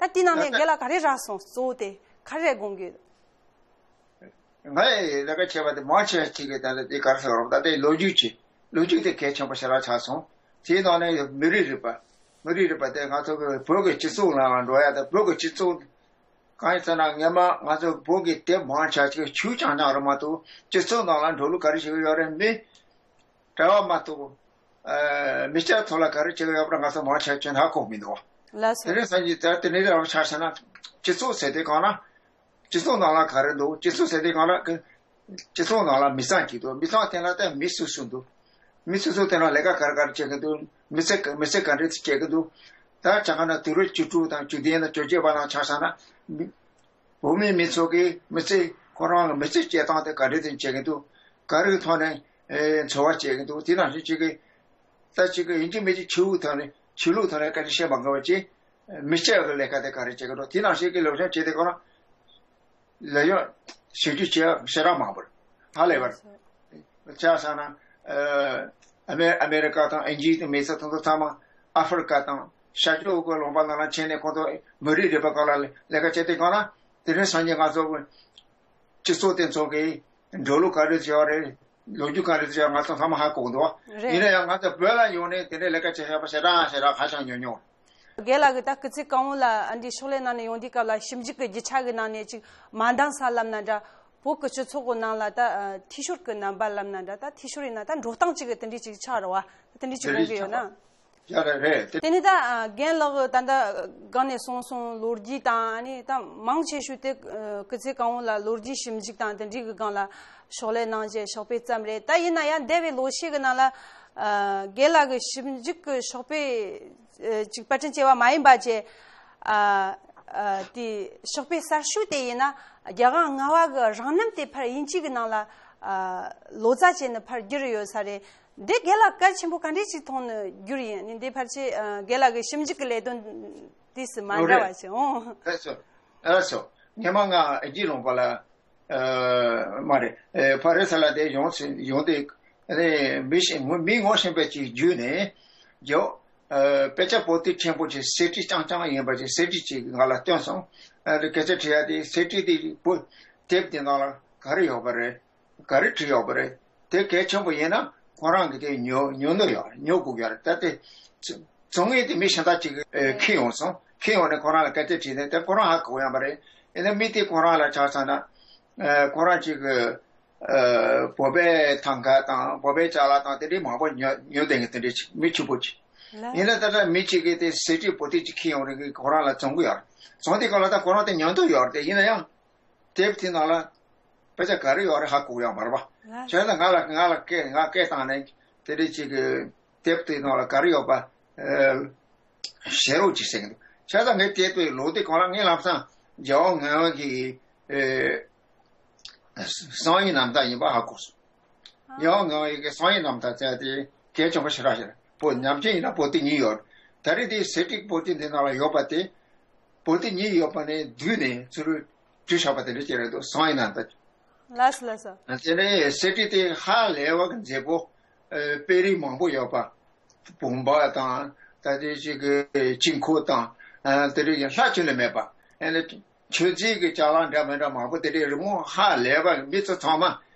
ད་དེ་ནང་ནས་རྒན་ལགས་ག་རེ་རག་སོང་། གཙོ་བོ་དེ་ག་རེ་དགོངས་ཀྱི་ཡོད། ང་ཡི་ལས་ཀ་བྱས་པ་དེ་མང་ཆེ་བ་ཅིག་གིས་ད་ལྟ་དེ་ག་རེ་ཟེར་རོགས། ད་ལྟའི་ལོ་རྒྱུས་ཀྱི་ལོ་རྒྱུས་དེ་གལ་ཆེན་པོ་ཞེ་དྲག་ཆགས་སོང་། དེའི་ནང་ནས་མི་རིགས་རིག་པ། མི་རིགས་རིག་པ་དེ་ང་ཚོ་གི་བོད་ཀྱི་སྤྱི་ཚོགས་ནང་ལ་འགྲོ་ཡ་དང་། བོད་ཀྱི་སྤྱི་ཚོགས་གང་ཡིན་ཟེར་ན་སྔོན་མ་ང་ཚོ་བོད་ཀྱི་དེབ་མང་ཆེ་ཅིག་ཆོས་རྐྱང་རྐྱང་རེད་མ་གཏོགས་སྤྱི་ཚོགས་ནང་ལ་འགྲོ་ལུགས་ག་རེ་བྱེད་ཀྱི་ཡོད་རེད། མི་གྲྭ་བ་མ་གཏོགས་ཨ་མི་སྐྱ་ཚོ་ལ་ག་རེ་བྱེད་ཀྱི་ཡོད་པ་ང་ཚོ་མང་ཆེ་ཅིག་ཧ་གོ་མི་འདུག་ལགས་སོ། དེ་རིང་སང་ཉིན་ད་དེ་འདྲའི་རང་ཆ་བཞག་ན་སྤྱི་ཚོགས་ཟེར་དུས་སྒང་ལ། སྤྱི་ཚོགས་ནང་ལ་ག་རེ་འདུག་སྤྱི་ཚོགས་ཟེར་དུས་སྒང་ལ་གི་སྤྱི་ཚོགས་ནང་ལ་མི་ཚང་གཅིག་འདུག་མི་ཚང་དེ་ལ་ད་མི་སུ་སུ་འདུག་མི་སུ་སུ་དེ་ལ་ལས་ཀ་ག་རེ་ག་རེ་བྱེད་ཀྱི་འདུག་མི་ཚེ་ག་མི་ཚེ་ག་འདྲ་ཞིག་སྐྱེལ་གྱི་འདུག་ད་ཆ་བཞག་ན་དུས་རབས་བཅུ་དྲུག་དང་བཅུ་བདུན་དང་བཅོ་བརྒྱད་པ་ནང་ཆ་བཞག་ན་མི་བོད་མི་མི་ཚོ་གི་མི་ཚེ་ཁོ་རང་གི་མི་ཚེ་སྐྱེལ་སྟངས་དེ་ག་འདྲ་ཞིག་བྱེད་ཀྱི་འདུག་ག་རེའི་ཐོག་ནས་ཨེ་འཚོ་བ་སྐྱེལ་གྱི་འདུག་དེ་ནང་བཞིན་ཅིག་གི་ད་ཅིག་གི་ཡིན་གཅིག་མིན་གཅིག་ཆོས་ལུགས་ཐོག་ནས་ཆོས་ལུགས་ཐོག་ནས་སྐད་ཆ་བཤད་མ་དགོས་པ་ཅིག་མི་སྐྱ་གི་ལས་ཀ་དེ་ག་རེ་བྱེད་ཀྱི་འདུག་དེ་ནང་བཞིན་གྱི་སློབ་སྦྱོང་བྱེད་དུས་སྒང་ལ་ལས་སྦྱོང་ཞིབ་འཇུག་བྱེད་ཡ་ཞེ་དྲག་མང་པོ་རེད། ཧ་ལས་པ་རེད། ཆ་བཞག་ན་ཨ་ཨ་མེ་ཨ་མེ་རི་ཀ་དང་ཨིན་ཇི་དང་མི་སེར་དེ་ཚོ་ཚང་མ་ཨ་ཧྥེ་རི་ཀ་དང་ཤར་ཕྱོགས་ཀྱི་ལུང་པ་ནང་ལ་ཕྱིན་ནས་ཁོང་ཚོ་མི་རིགས་རིག་པའི་སྐོར་ལ་ལས་ཀ་བྱེད་དུས་སྒང་ལ། དེ་རིང་སང་ཉིན་ང་ཚོ་སྤྱི་ཚོགས་དེ་ཚོ་གི་འགྲོ་ལུགས་ག་རེ་བྱེད་པ་རེད། ལོ་རྒྱུས་ག་རེ་བྱས་ང་ཚོ་ཚང་མ་ཧ་གོ་གི་འདུག་རེད། ཡིན་ན་ཡང་ང་ཚོ་བོད་ལ་ཡོང་ནས་དེ་འདྲའི་ལས་ཀ་བྱེད་ཤེས་པ་ཞེ་དྲག་ཞེ་དྲག་ཧ་ཅང་ཉུང་ཉུང་། རྒན་ལགས་ཀྱིས་ད་སྐུ་ཚེ་གང་བོ་ལ་ཨ་འདྲའི་ཕྱག་ལས་གནང་ནས་ཡོང་དུས་སྐབས་ལ་ཞིབ་འཇུག་གི་རྒྱུ་ཆ་གི་ནང་ནས་ཅིག་མ་འདང་ས་ལབ་ན་འདྲ། བོད་ཀྱི་སྤྱི་ཚོགས་ཀྱི་ནང་ལ་ད་ཨ་འཐུས་ཤོར་གྱི་རྣམ་པ་ལབ་ན་འདྲ། ད་འཐུས་ཤོར་ཡིན་ན་ད་འགྲོ་སྟངས་ཅིག་གི་དེ་འདྲའི་ཅིག་ཆགས་རེད་བ། ད་དེ་འདྲའི་ཅིག་དེ་དགོངས་ཀྱི་ཡོད་ན། ཡ་རེད་རེད་དེ། དེ་ནས་ད་ཨ་རྒན་ལགས་ད་ལྟ་སྒང་ནས་གསུངས་སོང་། ལོ་རྒྱུས་དང་ཨ་ནི་ད་མང་ཆེ་ཤོས་དེ་ཨ་སྐུ་ཚེ་གང་བོ་ལ་ལོ་རྒྱུས་ཞིབ་འཇུག་དང་དེ་འདྲའི་གི་སྒང་ལ་ཕྱག་ལས་གནང་བྱས་ཕྱག་དཔེ་བརྩམས་རེད། ད་ཡིན་ན་ཡང་འདས་པའི་ལོ་ཤས་ཀྱི་ནང་ལ་ཨ་རྒན་ལགས་ཀྱི་ཞིབ་འཇུག་གི་ཕྱག་དཔེ་ཨ་ཅིག་པར་སྐྲུན་བྱས་པ་མ་ཡིན་པ་བྱས་ཨ་ ཨ། དེ་ཞོགས་པའི་གསར་ཤོག་དེ་ཡིན་ན་རྒྱལ་དབང་ལྔ་པ་གི་རང་རྣམ་དེ་ཕར་དབྱིན་ཇི་གི་ནང་ལ། ཨ། ལོ་ཙཱ་བྱས་ནས་ཕར་བསྒྱུར་ཡོད་ས་རེད། འདི་རྒན་ལགས་གལ་ཆེན་པོ་ག་འདྲ་ཞིག་མཐོང་ནས་བསྒྱུར་ཡིན། ནི་འདི་ཕལ་ཆེར་ཨ། རྒན་ལགས་ཀྱི་ཞིབ་འཇུག་གི་ལས་དོན་དུས་སུ་མ་འདྲ་བ་ཞིག་འོང་། ཨ་སོ། ཨ་སོ། ངས་མ་ང་ཨ་ཇི་ལུང་པ་ལ། ཨ། མ་རེད། ཨ། ཕ་རི་སི་ལ་དེ་ཡོང་ཡོང་དུས། ཨ་ནི་མི་ཞིག་མི་ངོ་ཤེས་པ་ཅིག་བརྒྱུད་ནས། ཇོ། ཨ། དཔེ་ཆ་པོ་ཏི་ཆེན་པོ་ཅིག་གསེར་བྲིས་རྐྱང་རྐྱང་ཡིན་པ་ཅིག་གསེར་བྲིས་ཅིག་ང་ལ་སྟོན་སོང་། ཨ། སྐད་ཆ་དྲི་ཡ་དེ་གསེར་བྲིས་དེ་པོ། དེབ་དེ་ནང་ལ་ག་རེ་ཡོད་པ་རེད། ག་རེ་བྲིས་ཡོད་པ་རེད། དེ་གལ་ཆེན་པོ་ཡིན་ན་ཁོ་རང་གིས་དེ་ཉོ་ཉོ་འདོད་ཡོད་རེད། ཉོ་དགོས་ཡོད་རེད། ད་དེ་བཙོང་མཁན་དེ་མི་གཞན་དག་ཅིག་གིས་ཨེ། ཁྱེར་ཡོང་སོང་། ཁྱེར་ཡོང་ནས་ཁོ་རང་ལ་སྐད་ཆ་དྲིས་ནས། དེ་ཁོ་རང་ཧ་གོ་ཡོད་མ་རེད། ཡིན་ན་མི་དེ་ཁོ་རང་ལ་ཆ་བཞག་ན། ཨེ། ཁོ་རང་ཅིག་གིས་ཨེ། བོད་པའི་ཐང་ག་དང་བོད་པའི་ཅ་ལག་དང་དེ་འདྲའི་མང་པོ་ཉོ་ཉོ་བསྡད་མཁན་དེ་འདྲའི་ཅིག་མི་ཕྱུག་པོ་ཅིག་ལ། ཡིན་ན་ད་ལྟ་མི་གཅིག་གིས་དེ་གསེར་བྲིས་པོ་ཏི་ཅིག་ཁྱེར་ཡོང་རེད་གི། ཁོ་རང་ལ་བཙོང་གི་ཡོད་རེད། བཙོང་དུས་སྒང་ལ་ད་ཁོ་རང་དེ་ཉོ་འདོད་ཡོད་རེད། དེ་ཡིན་ན་ཡང་དེབ་དེ་ནང་ལ་དཔེ་ཆ་ག་རེ་ཡོད་རེད་ཧ་གོ་ཡོད་མ་རེད་པ། ལ། བྱས་ཙང་ང་ལ་ང་ལ་སྐད་ང་སྐད་བཏང་ནས་དེ་འདྲའི་ཅིག་གི་དེབ་དེ་ནང་ལ་ག་རེ་ཡོད་པ། ཨེ། བཤད་རོགས་གྱིས་ཟེར་གི་འདུག་བྱས་ཙང་ངས་དེབ་དེ་ཀློག་དུས་སྒང་ལ་ངས་ལམ་སང་རྒྱལ་དབང་ལྔ་པ་གི། ཨེ། གསང་བའི་རྣམ་ཐར་ཡིན་པ་ཧ་གོ་སོང་། ཡང་ངའི་གི་གསང་བའི་རྣམ་ཐར་ཟེར་དེ་གལ་ཆེན་པོ་ཞེ་དྲག་ཞིག་རེད། པོ་ཉམས་ཆེན་ཡིན་ན་པོ་ཏི་གཉིས་ཡོད། ད་རེས་དེ་གསེར་བྲིས་པོ་ཏི་འདི་ནང་ལ་ཡོད་པ་དེ། པོ་ཏི་གཉིས་ཡོད་པ་ནས་བསྡུས་ནས་ཚུར་བྲིས་བཞག་པ་དེ་འདྲ་ཅིག་རེད་འདུག་གསང་བའི་རྣམ་ཐར། ལགས་སོ་ལགས་སོ། དེ་ནས་གསེར་བྲིས་དེ་ཧ་ལས་པ་གི་མཛེས་པོ། ཨེ། དཔེ་རིས་མང་པོ་ཡོད་པ། བུམ་པ་དང་། ད་དེ་ཅིག་གི་དཀྱིལ་འཁོར་དང་། ཨ། དེ་རིགས་ཀྱི་ལྷག་ཅིག་ལས་མེད་པ། ཨ་ནི་མཆོད་རྫས་ཀྱི་ཅ་ལག་འདྲ་མི་འདྲ་མང་པོ་དེ་འདྲའི་རི་མོ་ཧ་ལས་པ། མི་ཚོ་ཚང་མ་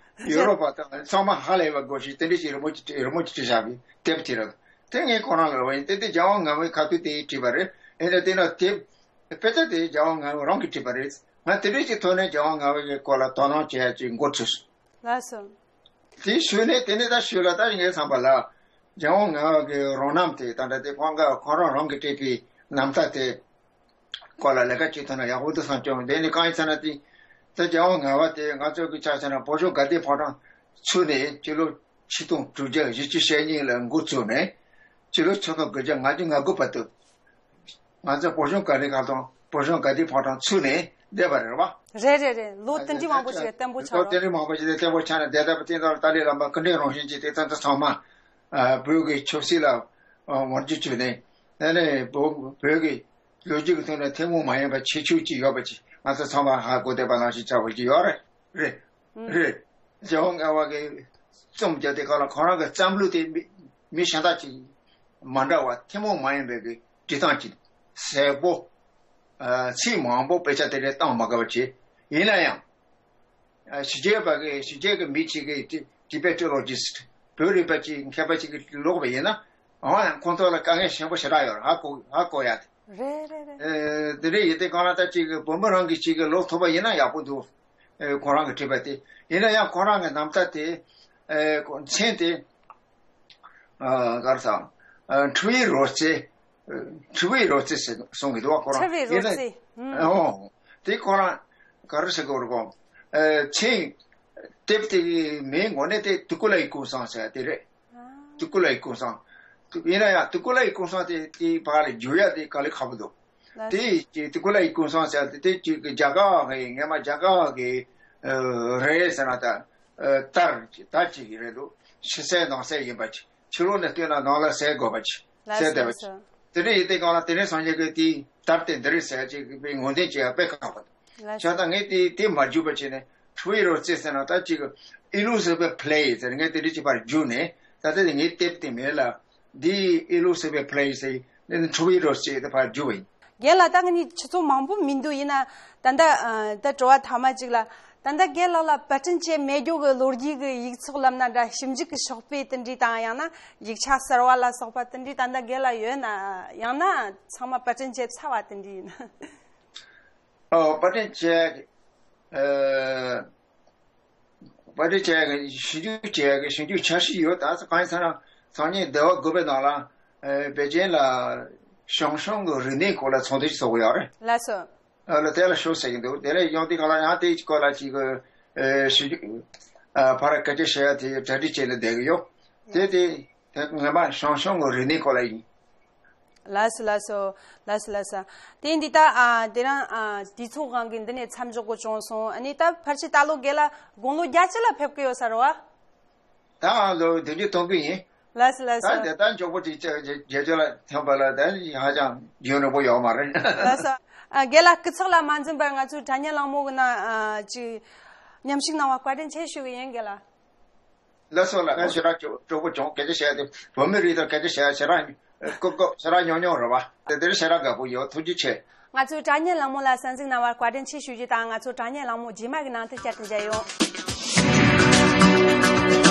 ཡོ་རོབ་པ་དང་ཚང་མ་ཧ་ལས་པ་དགོས་ཤིང་། དེ་འདྲ་ཞིག་རི་མོ་ཅིག་རི་མོ་ཅིག་བྲིས་བཞག་པའི་དེབ་དེ་རེད། དེ་ངས་ཁོ་རང་ལ་ལབ་པ་ཡིན། དེ་དེ་རྒྱལ་དབང་ལྔ་པའི་ཁ་ཐུག་དེ་བྲིས་པ་རེད། ཨེ་ནས་དེ་ན་དེབ་དཔེ་ཆ་དེ་རྒྱལ་དབང་ལྔ་པ་རང་གིས་བྲིས་པ་རེད། ང་དེ་འདྲ་ཞིག་ཐོག་ནས་རྒྱལ་དབང་ལྔ་པའི་སྐོར་ལ་དོ་སྣང་བྱེད་ཡ་ཅིག་འགོ་ཚུགས་སོང་། ལགས་སོ། དེའི་ཤུལ་ནས་དེ་ནས་ད་ཤུལ་ལ་ད་ངའི་བསམ་པ་ལ། རྒྱལ་དབང་ལྔ་པ་གི་རང་རྣམ་དེ། ད་ལྟ་དེ་ཁོང་ག་ཁོང་རང་རང་གིས་བྲིས་པའི་རྣམ་ཐར་དེ་སྐོར་ལ་ལས་ཀ་བྱེད་ཐུབ་ན་ཡག་པོ་འདུག་བསམ་བྱུང་། དེ་ནི་གང་ཡིན་ཟེར་ན་དེ། ད་རྒྱལ་དབང་ལྔ་པ་དེ་ང་ཚོ་གི་ཆ་བཞག་ན་བོད་གཞུང་དགའ་ལྡན་ཕོ་བྲང་ཚུགས་ནས་སྤྱི་ལོ་ཆིག་སྟོང་དྲུག་བརྒྱ་བཞི་བཅུ་ཞེ་གཉིས་ལ་འགོ་བཙུགས་ནས་སྤྱི་ལོ་ཆིག་སྟོང་དགུ་བརྒྱ་ལྔ་བཅུ་ང་དགུ་བར་དུ། ང་ཚོ་བོད་གཞུང་དགའ་ལྡན་ཁང་དང་བོད་གཞུང་དགའ་ལྡན་ཕོ་བྲང་ཚུགས་ནས་བསྡད་པ་རེད་བ། རེད་རེད་རེད། ལོ་དེ་འདྲའི་མང་པོ་ཞིག་བརྟན་པོ་ཆགས་ལོ་རོགས། དེ་འདྲའི་མང་པོ་ཞིག་བརྟན་པོ་ཆགས་ནས་བསྡད་པ་དེ་ཚོ་ལ་ཏཱ་ལའི་བླ་མ་སྐུ་ཕྲེང་རིམ་བྱོན་གྱིས་དེ་ཚོ་ཚང་མ། ཨ། བོད་ཀྱི་ཆབ་སྲིད་ལ་ཨ་ངོ་རྒོལ་བྱས་ནས། ཨ་ནི་བོད་བོད་ཀྱི་ལོ་རྒྱུས་ཀྱི་ཐོག་ནས་ཐུན་མོང་མ་ཡིན་པ་ཁྱད་ཆོས་ཅིག་ཡོད་པ་ཅིག་ང་ཚོ་ཚང་མ་ཧ་གོ་བསྡད་པ་ནང་བཞིན་ཆགས་པ་ཅིག་ཡོད་རེད། རེད། རེད། རྒྱལ་དབང་ལྔ་པ་གིས་རྩོམ་རྒྱག་དུས་སྒང་ལ་ཁོ་རང་གི་བརྩམས་ལུགས་དེ་མི་མི་གཞན་དག་ཅིག་མ་འདྲ་བ། ཐུན་མོང་མ་ཡིན་པའི་གི་འབྲི་སྟངས་ཅིག་གསལ་པོ། ཨ། ཚིག་མང་པོ་དཔེ་ཆ་དེ་འདྲ་བཏང་མ་དགོས་པ་བྱས། ཡིན་ན་ཡང་། ཨ། ཕྱི་རྒྱལ་པ་གི་ཕྱི་རྒྱལ་གི་མི་ཅིག་གིས་ཊི་Tibetologist། བོད་རིག་པ་ཅིག་མཁས་པ་ཅིག་གིས་ཀློག་པ་ཡིན་ན། འོ་ཡང་ཁོང་ཚོ་ལ་དཀའ་ངལ་ཆེན་པོ་ཞེ་དྲག་ཡོད་རེད། ཧ་གོ་ཧ་གོ་ཡ་དེ། རེད་རེད་རེད། ཨེ། དེ་འདྲ་ཡིན་དུས་སྒང་ལ་ད་ཅིག་གི་བོད་མི་རང་གིས་ཅིག་གི་ཀློག་ཐུབ་པ་ཡིན་ན་ཡག་པོ་འདུག་ཨེ། ཁོ་རང་གིས་བྲིས་པ་དེ། ཡིན་ན་ཡང་ཁོ་རང་གི་རྣམ་ཐར་དེ། ཨེ། མཚན་དེ། ཨ། ག་རེ་ཟེར། ཨ། འཁྲུལ་བའི་རོལ་རྩེད། ཨ། འཁྲུལ་བའི་རོལ་རྩེད་ཟེར་གསུང་གི་འདུག་བ་ཁོ་རང་། འཁྲུལ་བའི་ཡིན་རོལ་ན། རྩེད། ཨུམ། ཨོ། དེ་ཁོ་རང་ག་རེ་ཟེར་དགོས་རེད་གོ། ཨ། མཚན། དེབ་དེ་གི་མིང་དངོས་གནས་དེ་དུ་ཀུ་ལའི་ཀུན་བཟང་ཟེར་དེ་རེད། ཨ། དུ་ཀུ་ལའི་ཀུན་བཟང་། ཡིན་ན་ཡང་དུ་ཀུ་ལའི་ཀུན་བཟང་དེ་དེ་བར་ལ་བསྒྱུར་ཡ་དེ་དཀའ་ལས་ཁག་པོ་འདུག་ལགས། དེ་ཅིག་དུ་ཀུ་ལའི་ཀུན་བཟང་ཟེར་དེ་དེ་ཅིག་རྒྱ་གར་གི་སྔས་མ་རྒྱ་གར་གི་ཨ་རེད་ཟེར་ན་ད། ཨ། དར་དར་ཅིག་རེད་འདུག་ཕྱི་གསལ་ནང་གསལ་ཡིན་པ་ཅིག་ཕྱི་ལོགས་ནས་བལྟས་ན་ནང་ལ་གསལ་དགོས་པ་ཅིག་ལགས་གསལ་བསྡད་པ་ཅིག་སོ། དེ་འདྲ་ཡིན་དུས་སྒང་ལ་དེ་རིང་སངས་རྒྱས་ཀྱིས་དེའི་དར་དེ་འདི་རེད་ཟེར་ཅིག་གི་ངོས་འཛིན་བྱེད་ཡ་དཔེ་ཁག་པོ་འདུག་ལགས་སོ། བྱས་ཙང་ངས་དེ་དེ་མ་བསྒྱུར་བ་བྱས་ནས་འཁྲུལ་བའི་རོལ་རྩེད་ཟེར་ན་ད་ཅིག་Illusive Play ཟེར་ངས་དེ་འདྲ་ཅིག་ཕར་བསྒྱུར་ནས། ད་ལྟ་དེ་ངའི་དེབ་དེ་མིང་ལ། འདི་Illusive Play ཟེར། འདི་ནི་འཁྲུལ་བའི་རོལ་རྩེད་དེ་ཕར་བསྒྱུར་བ་ཡིན། རྒན་ལགས། ད་ང་གཉིས་ཆུ་ཚོད་མང་པོ་མི་འདུག་ཡིན་ན་ད་ལྟ་ཨ་ད་དྲི་བ་ཐ་མ་གཅིག་ལ། ད་ལྟ་རྒན་ལགས་ལ་པར་སྐྲུན་བྱས་མེད་རྒྱུ་གི་ལོ་རྒྱུས་ཀྱི་ཡིག་ཚོགས་ལབ་ན་འདྲ། ཞིབ་འཇུག་གི་ཤོག་དཔེ་དེ་འདྲ་དང་། ཡང་ན་ཡིག་ཆ་གསར་བ་ལ་སོགས་པ་དེ་འདྲ་ད་ལྟ་རྒན་ལགས་ཡོད་ན། ཡང་ན་ཚང་མ་པར་སྐྲུན་བྱས་ཚར་བ་དེ་འདྲ་ཡིན་ན། ཨོ། པར་སྐྲུན་བྱས། ཨ། པར་སྐྲུན་བྱས་ཀྱི་ཞིབ་འཇུག་བྱས་ཀྱི་ཞིབ་འཇུག་འཆར་གཞི་ཡོད། ད་གང་ཡིན་ཟེར་ན་སང་ཉིན་ཟླ་བ་དགུ་པའི་ནང་ལ། ཨ། པེ་ཅིན་ལ་ཞང་ཞུང་གི་རིག་གནས་སྐོར་ལ་ཚོགས་འདུ་ཞིག་ཚོགས་ཀྱི་ཡོད་རེད། ལགས་སོ། ཨ་ལ་དེ་ལ་ཤོག་ཟེར་གྱི་འདུག་དེ་ལ་ཡོང་དུས་སྒང་ལ་ཡང་དེའི་སྐོར་ལ་ཅིག་ཨ་ཞིབ་འཇུག་ཨ་ཕར་སྐད་ཆ་བཤད་ཡ་དེ་གྲ་སྒྲིག་བྱས་ནས་བསྡད་ཀྱི་ཡོད། དེ་དེ་དེ་ངོ་མ་ཞང་ཞུང་གི་རིག་གནས་སྐོར་ལ་ཡིན། ལགས་སོ་ལགས་སོ། ལགས་སོ་ལགས་སོ། དེ་འདི་ད་ཨ་དེ་རང་ཨ་དུས་ཚོད་དབང་གིས་འདི་ནས་མཚམས་འཇོག་དགོས་བྱུང་སོང་། ཨ་ནི་ད་ཕལ་ཆེར་ད་ལོ་རྒན་ལགས་དགུང་ལོ་བརྒྱད་ཅུ་ལ་ཕེབས་ཀྱི་ཡོད་ས་རེད་བ། ད་ལོ་བདུན་ཅུ་ཐོན་གི་ཡིན། ལགས་སོ་ལགས་ད་སོ། དེ་ལྟར་མགྱོགས་པོ་ཅིག་བརྒྱད་ཅུ་ལ་ཐོན་པ་ལ་ད་ཧ་ཅང་རྒྱུན་རིང་པོ་ཡོད་མ་རེད། ལགས་སོ། ཨ་རྒན་ལགས་སྐུ་ཚེགས་ལ་མ་འཛེམས་པར་ང་ཚོའི་དྲ་བརྙན་གླེང་མོལ་གྱི་ནང་ཨ་ཅིག་མཉམ་ཞུགས་གནང་བར་བཀའ་དྲིན་ཆེ་ཞུ་གི་ཡིན་རྒན་ལགས། ལགས་སོ་ལགས། ཞེ་དྲག་སྤྲོ་སྤྲོ་པོ་བྱུང་། སྐད་ཆ་བཤད་དེ་བོད་མི་རིགས་དང་སྐད་ཆ་བཤད་ཞེ་དྲག་ཀོ་ཀོ་ཞེ་དྲག་ཉོབ་ཉོབ་རེད་བ། དེ་དེར་ཞེ་དྲག་དགའ་པོ་ཡོད། ཐུགས་རྗེ་ཆེ། ང་ཚོའི་དྲ་བརྙན་གླེང་མོལ་ལ་གསན་གཟིགས་གནང་བར་བཀའ་དྲིན་ཆེ་ཞུ་རྒྱུ་དང་། ང་ཚོའི་དྲ་བརྙན་གླེང་མོལ་རྗེས་མ་གི་ནང་དུ་བསྐྱར་དུ་མཇལ་ཡོང་།